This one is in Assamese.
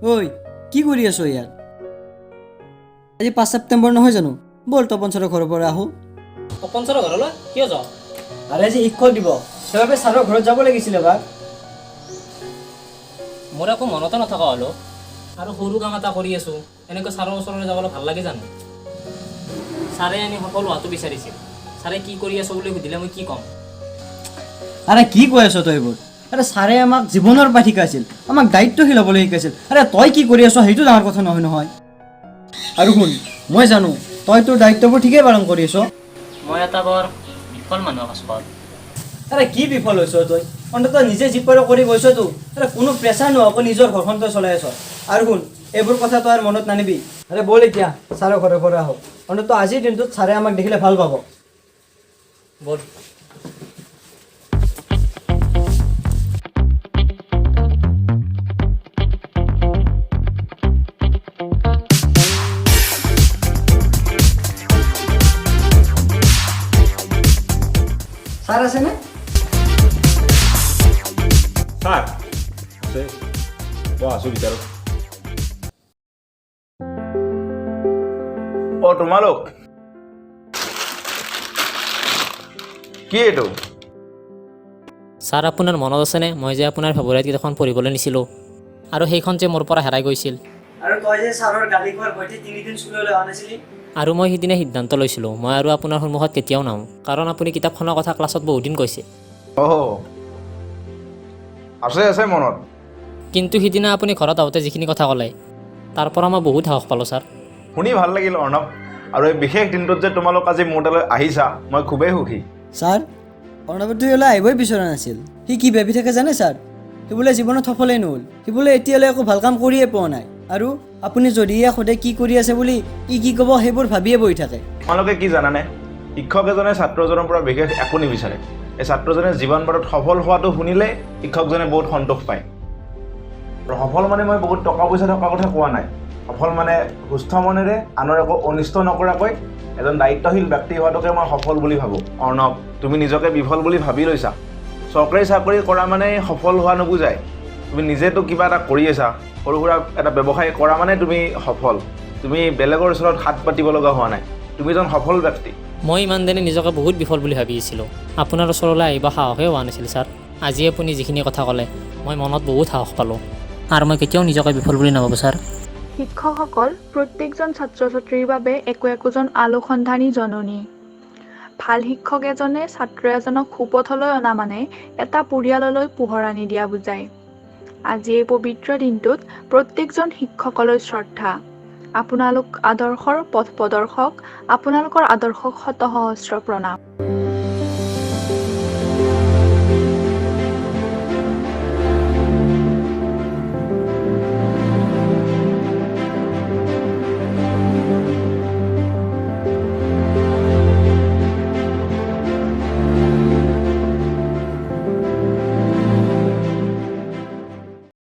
ঐ, কি কৰি আছ ইয়াত? আজি 5 ছেপ্টেম্বৰ নহয় জানো? ব'ল, তপন ছাৰৰ ঘৰৰ পৰা আহোঁ। তপন ছাৰৰ ঘৰলৈ কিয় যাওঁ? আৰে, আজি শিক্ষক দিৱস, সেইবাবে ছাৰৰ ঘৰত যাব লাগিছিল এবাৰ। মোৰ একো মনতে নথকা হ'লো আৰু সৰু কাম এটা কৰি আছোঁ। এনেকৈ ছাৰৰ ওচৰলৈ যাবলৈ ভাল লাগে জানো? ছাৰে আনি সফল হোৱাটো বিচাৰিছিল। ছাৰে কি কৰি আছোঁ বুলি সুধিলে মই কি ক'ম? আৰে, কি কৈ আছ তই এইবোৰ? আৰে, ছাৰে আমাক জীৱনৰ পাঠ শিকাইছিল, আমাক দায়িত্বশীল হ'বলৈ শিকাইছিল। আৰে, তই কি কৰি আছ সেইটো ডাঙৰ কথা নহয় নহয়। আৰু শুন, মই জানো তই তোৰ দায়িত্ববোৰ ঠিকেই পালন কৰি আছ। মই এটা বৰ বিফল মানুহ ভাস্কৰ। আৰে, কি বিফল হৈছ তই? অন্ততঃ নিজে যি পাৰ কৰি গৈছতো। আৰে, কোনো প্ৰেছাৰ নোহোৱাকৈ নিজৰ ঘৰখন তই চলাই আছ। আৰু শুন, এইবোৰ কথা তই আৰু মনত নানিবি। আৰে ব'ল, এতিয়া ছাৰৰ ঘৰৰ পৰা আহোঁ। অন্ততঃ আজিৰ দিনটোত ছাৰে আমাক দেখিলে ভাল পাব। ব'ল। ছাৰ আছেনে? ছাৰ আছে। মই আছোঁ ভিতৰত। অ' তোমালোক কি এইটো? ছাৰ, আপোনাৰ মনত আছেনে, মই যে আপোনাৰ ফেভৰাইট কিতাপখন পঢ়িবলৈ নিছিলোঁ আৰু সেইখন যে মোৰ পৰা হেৰাই গৈছিল? আৰু তই যে ছাৰৰ গালি খোৱাৰ ভয়তে 3 দিন স্কুললৈ অহা নাছিলি? আৰু মই সিদিনা সিদ্ধান্ত লৈছিলোঁ, মই আৰু আপোনাৰ সন্মুখত কেতিয়াও নাহোঁ, কাৰণ আপুনি কিতাপখনৰ কথা ক্লাছত বহুদিন কৈছে। অ' আছে, আছে মনত। কিন্তু সিদিনা আপুনি ঘৰত আহোঁতে যিখিনি কথা ক'লে, তাৰ পৰা মই বহুত সাহস পালোঁ ছাৰ। শুনি ভাল লাগিল অৰ্ণৱ। আৰু এই বিশেষ দিনটোত যে তোমালোক আজি মোৰ তালৈ আহিছা, মই খুবেই সুখী। ছাৰ, অৰ্ণৱতো ওলাই আহিবই বিচৰা নাছিল। সি কি ভাবি থাকে জানে ছাৰ? সি বোলে জীৱনত সফলেই নহ'ল। সি বোলে এতিয়ালৈ একো ভাল কাম কৰিয়ে পোৱা নাই। আৰু আপুনি যদি ইয়াক সোধে কি কৰি আছে বুলি, ই কি ক'ব সেইবোৰ ভাবিয়ে বহি থাকে। তোমালোকে কি জানানে, শিক্ষক এজনে ছাত্ৰজনৰ পৰা বিশেষ একো নিবিচাৰে। এই ছাত্ৰজনে জীৱন বাটত সফল হোৱাটো শুনিলে শিক্ষকজনে বহুত সন্তোষ পায়। আৰু সফল মানে মই বহুত টকা পইচা থকা কথা কোৱা নাই। সফল মানে সুস্থ মনেৰে আনৰ একো অনিষ্ট নকৰাকৈ এজন দায়িত্বশীল ব্যক্তি হোৱাটোকে মই সফল বুলি ভাবোঁ। অৰ্ণৱ, তুমি নিজকে বিফল বুলি ভাবি লৈছা। চৰকাৰী চাকৰি কৰা মানে সফল হোৱা নুবুজায়। তুমি নিজেতো কিবা এটা কৰি আছা। সৰু সুৰা এটা ব্যৱসায় কৰা মানে তুমি সফল। তুমি বেলেগৰ ওচৰত হাত পাতিব লগা হোৱা নাই। তুমি এজন সফল ব্যক্তি। মই ইমান দিনে নিজকে বহুত বিফল বুলি ভাবি আছিলোঁ। আপোনাৰ ওচৰলৈ আহিব সাহসেই হোৱা নাছিল ছাৰ। আজি আপুনি যিখিনি কথা ক'লে, মই মনত বহুত সাহস পালোঁ আৰু মই কেতিয়াও নিজকে বিফল বুলি নাভাবোঁ ছাৰ। শিক্ষকসকল প্ৰত্যেকজন ছাত্ৰ-ছাত্ৰীৰ বাবে একো একোজন আলোকসন্ধানী জননী। ভাল শিক্ষক এজনে ছাত্ৰ এজনক সুপথলৈ অনা মানে এটা পৰিয়াললৈ পোহৰ আনি দিয়া বুজায়। আজি এই পবিত্ৰ দিনটোত প্ৰত্যেকজন শিক্ষকলৈ শ্ৰদ্ধা। আপোনালোক আদৰ্শৰ পথ প্ৰদৰ্শক। আপোনালোকৰ আদৰ্শক শত সহস্ৰ প্ৰণাম।